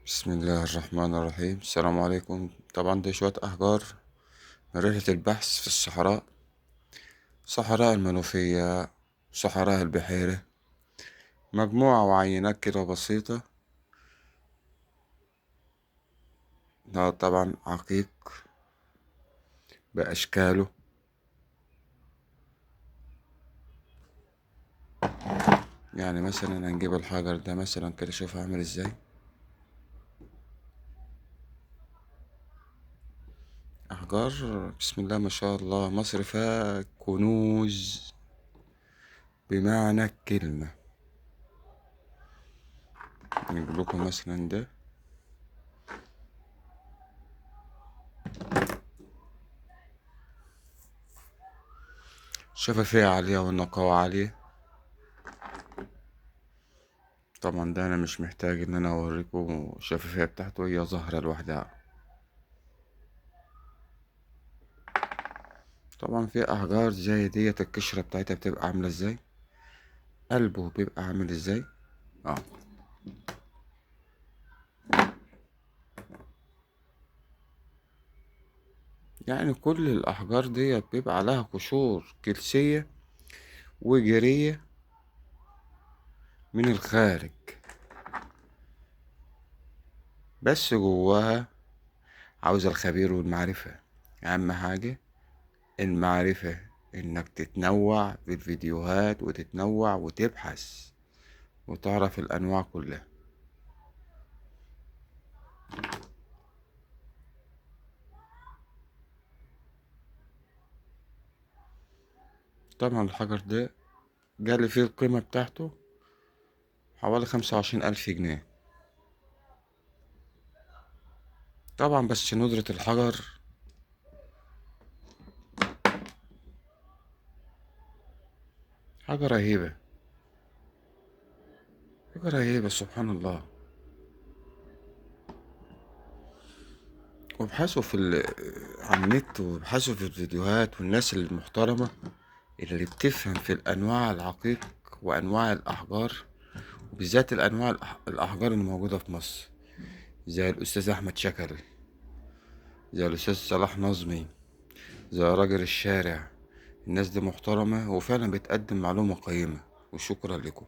بسم الله الرحمن الرحيم. السلام عليكم. طبعا دي شوية أحجار من رحلة البحث في الصحراء، صحراء المنوفية، صحراء البحيرة، مجموعة وعينات كده بسيطة. ده طبعا عقيق بأشكاله. يعني مثلا هنجيب الحجر ده مثلا كده، شوف عامل ازاي. أحجار بسم الله ما شاء الله، مصر فيها كنوز بمعنى الكلمة. نجيب لكم مثلا ده، شفافية عالية والنقاوة عالية. طبعا ده أنا مش محتاج إن أنا أوريكم الشفافية بتاعته، هي ظاهرة لوحدها. طبعا في أحجار زي ديت القشرة بتاعتها بتبقى عاملة ازاي، قلبه بيبقى عامل ازاي. يعني كل الأحجار ديت بيبقى عليها قشور كلسية وجيرية من الخارج، بس جواها عاوز الخبير والمعرفة. أهم حاجة المعرفة، إنك تتنوع في الفيديوهات وتتنوع وتبحث وتعرف الأنواع كلها. طبعا الحجر ده جالي فيه القيمة بتاعته حوالي 25,000 جنيه. طبعا بس ندرة الحجر حاجة رهيبة، حاجة رهيبة سبحان الله. وابحثوا على النت، وابحثوا في الفيديوهات والناس المحترمة اللي بتفهم في الأنواع العقيق وأنواع الأحجار، وبالذات الأنواع الأحجار اللي موجودة في مصر، زي الأستاذ أحمد شكل، زي الأستاذ صلاح نظمي، زي راجل الشارع. الناس دي محترمة وفعلا بتقدم معلومة قيمة. وشكرا لكم.